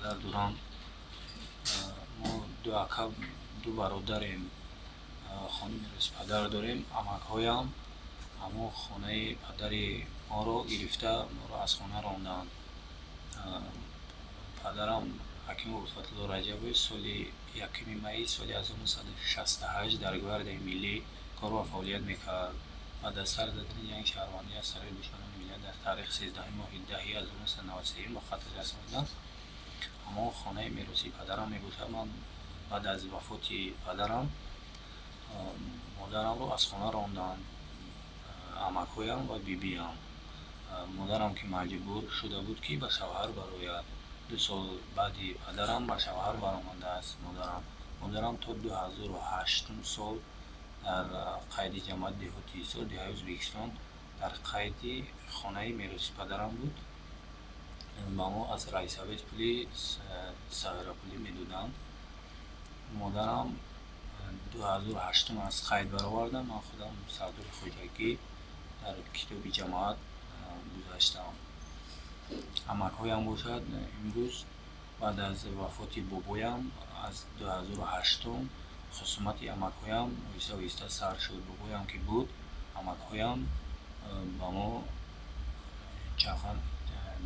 Падар дорам. Мо ду ака, ду бародарем, хонаи мероси падар дорем. Амакҳоям ҳамон хонаи падари моро гирифта, моро аз хона ронданд. Падарам Ҳакимов Улфатулло Раҷабович соли 1 майи соли 1968 дар Гвардияи миллӣ кор ва фаъолият мекард. Баъд аз сар задани ҷанги шаҳрвандӣ аз тарафи душманони миллат дар таърихи 13-уми моҳи даҳи 1993 ба қатл расонидан, ҳамон хонаи меросии падарам мебошад. Ман баъд аз вафоти падарам модарамро аз хона ронданд амакҳоям ва бибиам. Модарам ки маҷбур шуда буд, ки ба шавҳар барояд, 2 сол баъди падарам ба шавҳар баромадааст модарам. Модарам то 2008-ум сол дар қайди ҷамоати деҳоти Ҳисор, деҳаи Ӯзбекистон, дар қайди хонаи мероси падарам буд. Ба мо аз райсовет пули сағирапулӣ медоданд. Модарам 2008-ум аз қайд баровардам. Ман худам сардори хоҷагӣ дар китоби ҷамоат гузаштам. Амакҳоям бошад, имрӯз баъд аз вафоти бобоям аз 2008-ум хусумати амакҳоям оҳиста оҳиста сар шуд. Бобоям ки буд, амакҳоям ба мо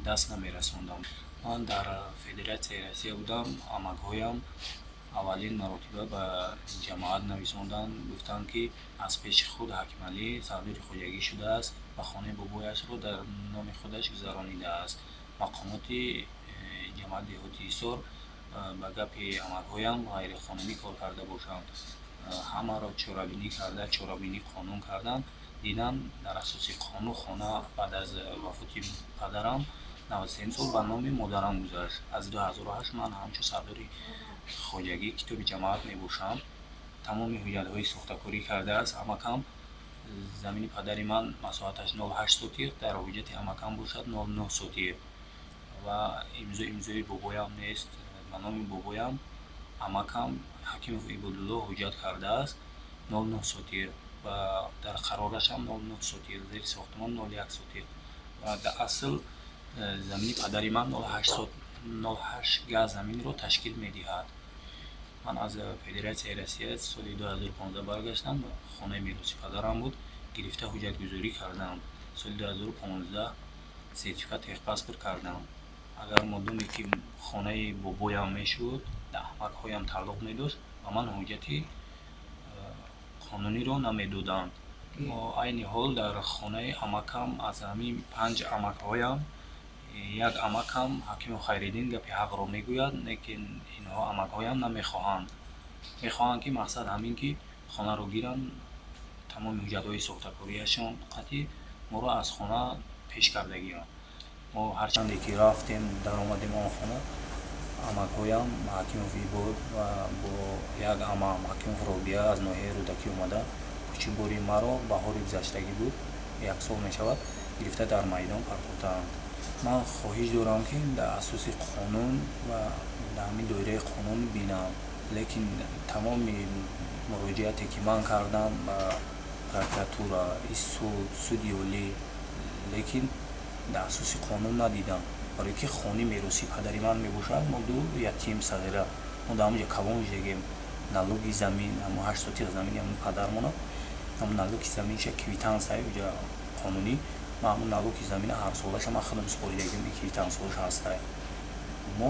даст намерасонданд. Ман дар Федератсияи Россия будам. Амакҳоям аввалин маротиба ба ҷамоат нависонданд, гуфтанд, ки аз пеши худ Ҳакималӣ сардори хоҷагӣ шудааст ва хонаи бобояшро дар номи худаш гузаронидааст. Мақомоти ҷамоати деҳоти Ҳисор ба гапи амакҳоям ғайриқонунӣ кор карда бошанд. Ҳамаро чорабинӣ карда, чорабинӣ қонун карданд, диданд, дар асоси қонун хона баъд аз вафоти падарам 93-юм сол ба номи модарам гузашт. Аз 2008 ман ҳамчун сардори хоҷагӣ китоби ҷамоат мебошам. Тамоми ҳуҷҷатҳои сохтакорӣ кардааст амакам. Замини падари ман масоҳаташ 0,8 сотих, дар ҳуҷҷати амакам бошад 0,9 сотих ва имзо имзои бобоям нест. Ба номи бобоям амакам Ҳакимов Ибодулло ҳуҷҷат кардааст 0,9 сотих ва дар қарорашам 0,9 сотих, зери сохтмон 0,1 сотих ва дар асл замини падари ман 0,8 га заминро ташкил медиҳад. Ман аз Федератсияи Россия соли 2015 баргаштам. Хонаи мероси падарам буд, гирифта ҳуҷҷатгузорӣ кардам. Соли 2015 сертификат, техпаспорт кардам. Агар модоме ки хонаи бобоям мешуд, амакҳоям тааллуқ медошт, ба ман ҳуҷҷати қонуниро намедоданд. Мо айни ҳол дар хонаи амакам, аз ҳамин панҷ амакҳоям як амакам Ҳакимов Хайриддин гапи ҳақро мегӯяд, лекин инҳо амакҳоям намехоҳанд. Мехоҳанд, ки мақсад ҳамин, ки хонаро гиранд, тамоми ҳуҷҷатҳои сохтакориашон қатъӣ моро аз хона пеш кардагианд. Мо ҳарчанде ки рафтем, даромадем он хона, амакҳоям Ҳакимов Ибод ва бо як амаам Ҳакимов Робия аз ноҳияи Рӯдакӣ омада, кӯчи бори маро баҳори гузаштагӣ буд, як сол мешавад, гирифта дар майдон партофтаанд. Ман хоҳиш дорам, ки дар асоси қонун ва дар ҳамин доираи қонун бинам, лекин тамоми муроҷиате ки ман кардам ба прокуратура, суд, суди олӣ, лекин дар асоси қонун надидам, барое ки хонаи меросии падари ман мебошад. Мо ду ятим сағира, мо дар ҳамонҷо калон шудагем. Налоги замин, ҳамон 8 сотих замини ҳамон падармона, ҳамон налоги заминша квитансия уҷа қонунӣ. Ман ҳамон налоги замина ҳарсолаша ман худам супоридагим, квитансияш ҳастай. Мо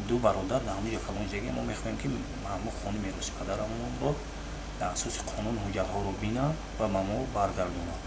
ду бародар дар ҳамон ҷо калон шудагем. Мо мехоҳем, ки ҳамон хонаи мероси падарамонро дар асоси қонун ҳуҷҷатҳоро бинанд ва ба мо баргардонанд.